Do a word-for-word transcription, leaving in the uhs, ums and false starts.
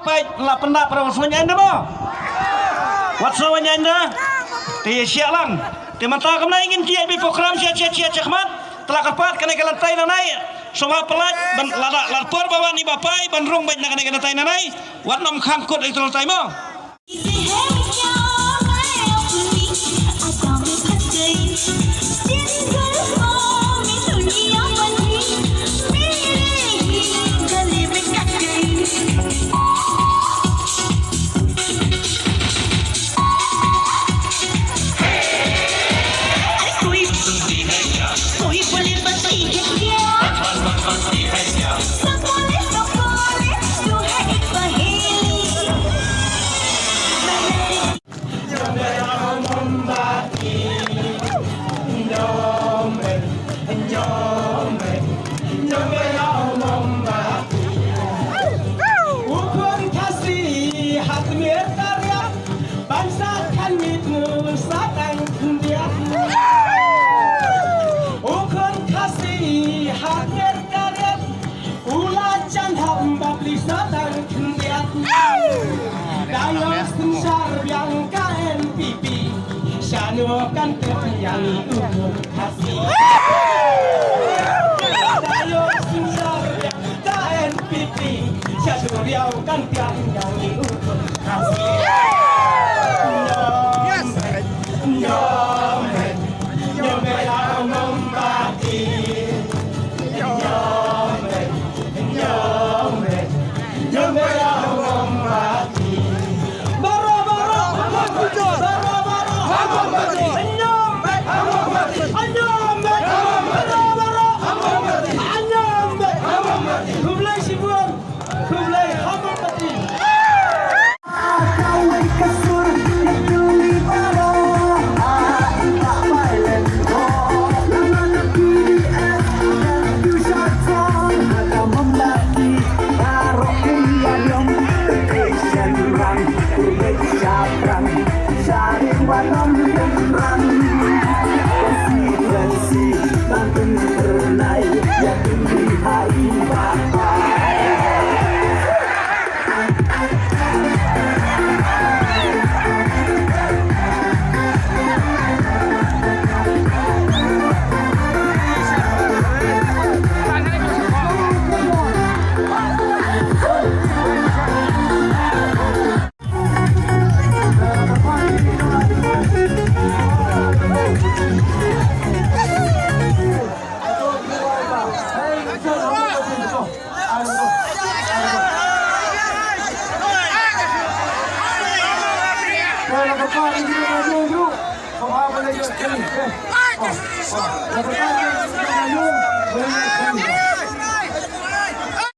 Peit la pyndap para wat sngewbha ïa da mo. Wat sngewbha ïa da. Te ïa shah lang. Te mynta kumne ngin ïa bi program sha sha sha sha khmat. Te la kyrpad kane ka lynti nangne. Sngewbha pynlait ban lada la por ba wan i ba pai ban rung beit na kane ka lynti nangne. Wat nym khang kut ïa ka lynti mo. U la jan hap bapli sa tang khyndiat. Da ïoh synshar biang ka N P P. Shano kan tep ïa ngi u khun Khasi. Da ïoh synshar biang ka N P P. Shano riaw kan tep ïa ngi u khun Khasi. Yes. Khublei shibun. Khublei ha Hmong Party.